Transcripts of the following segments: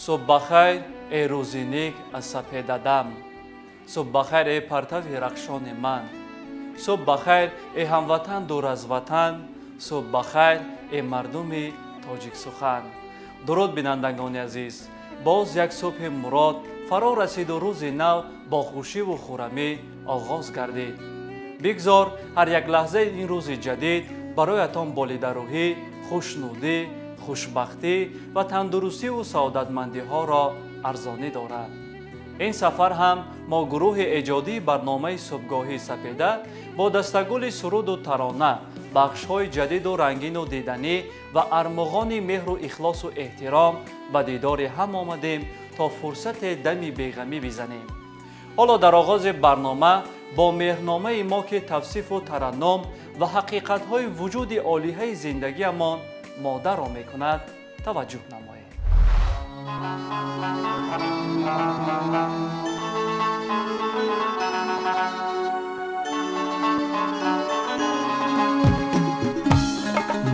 Субҳ бахайр, эй рӯзи нек аз сапедадам. Субҳ бахайр, эй партави рахшони ман. Субҳ бахайр, эй ҳамватан дур аз ватан. Субҳ бахайр, эй мардуми тоҷиксухан. Дуруд, бинандагони азиз. Боз як субҳи мурод фаро расиду рӯзи нав бо хушиву хурамӣ оғоз гардид. Бигзор ҳар як лаҳзаи ин рӯзи ҷадид бароятон болидарӯҳӣ, хушнудӣ, хушбахтӣ ва тандурустиву саодатмандиҳоро арзонӣ дорад. Ин сафар ҳам мо гурӯҳи эҷодии барномаи субҳгоҳии сапеда бо дастагули суруду тарона, бахшҳои ҷадиду рангину диданӣ ва армуғони меҳру ихлосу эҳтиром ба дидори ҳам омадем то фурсате дами беғамӣ бизанем. Ҳоло дар оғози барнома бо меҳрномаи мо, ки тавсифу тараннум ва ҳақиқатҳои вуҷуди олиҳаи зиндагиамон модарро мекунад, таваҷҷӯҳ намоед.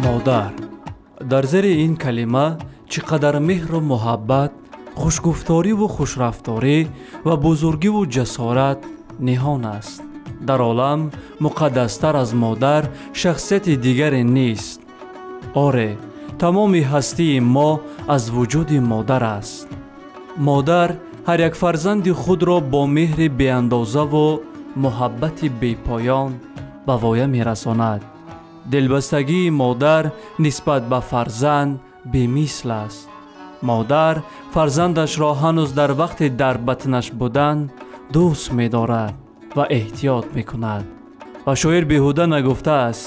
Модар. Дар зери ин калима чӣ қадар меҳру муҳаббат, хушгуфториву хушрафторӣ ва бузургиву ҷасорат ниҳон аст. Дар олам муқаддастар аз модар шахсияти дигаре нест. Оре, тамоми ҳастии мо аз вуҷуди модар аст. Модар ҳар як фарзанди худро бо меҳри беандозаву муҳаббати бепоён ба воя мерасонад. Дилбастагии модар нисбат ба фарзанд бемисл аст. Модар фарзандашро ҳанӯз дар вақти дар батнаш будан дӯст медорад ва эҳтиёт мекунад. Ва шоир беҳуда нагуфтааст: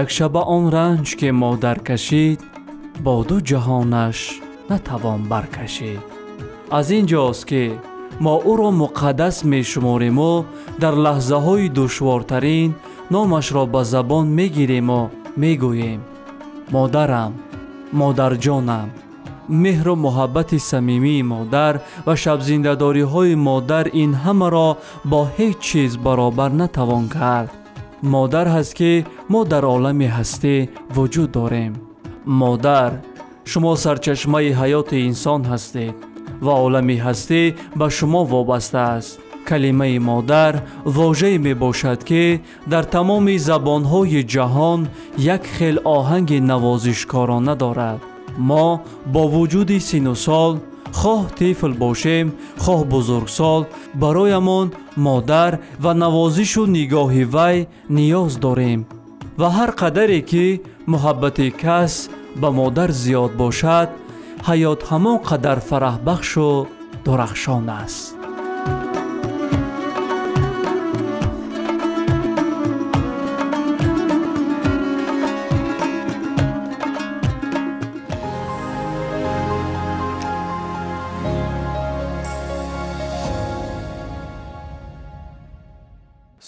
як шаба он ранҷ, ки модар кашид, бо ду ҷаҳонаш натавон баркашид. Аз ин ҷост, ки мо ӯро муқаддас мешумориму дар лаҳзаҳои душвортарин номашро ба забон мегириму мегӯем: модарам, модарҷонам. Меҳру муҳаббати самимии модар ва шабзиндадориҳои модар ин ҳамаро бо ҳеҷ чиз баробар натавон кард. Модар ҳаст, ки мо дар олами ҳастӣ вуҷуд дорем. Модар, шумо сарчашмаи ҳаёти инсон ҳастед ва олами ҳастӣ ба шумо вобаста аст. Калимаи модар вожае мебошад, ки дар тамоми забонҳои ҷаҳон як хел оҳанги навозишкорона дорад. Мо бо вуҷуди сину сол, хоҳ тифл бошем, хоҳ бузургсол, бароямон модар ва навозишу нигоҳи вай ниёз дорем. Ва ҳар қадаре ки муҳаббати кас ба модар зиёд бошад, ҳаёт ҳамон қадар фараҳбахшу дурахшон аст.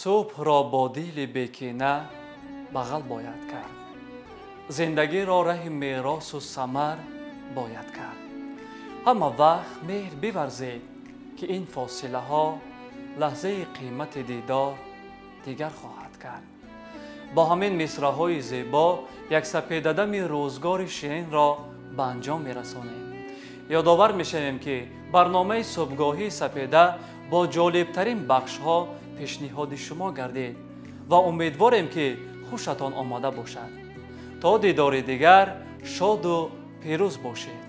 Субҳро бо дили бекина бағал бояд кард. Зиндагиро раҳи меросу самар бояд кард. Ҳама вақт меҳр биварзед, ки ин фосилаҳо лаҳзаи қимати дидор дигар хоҳад кард. Бо ҳамин мисраҳои зебо як сапедадами рӯзгори ширинро ба анҷом мерасонем. Ёдовар мешавем, ки барномаи субҳгоҳии сапеда бо ҷолибтарин бахшҳо пешниҳоди шумо гардид ва умедворем, ки хушатон омада бошад. То дидори дигар шоду пирӯз бошед.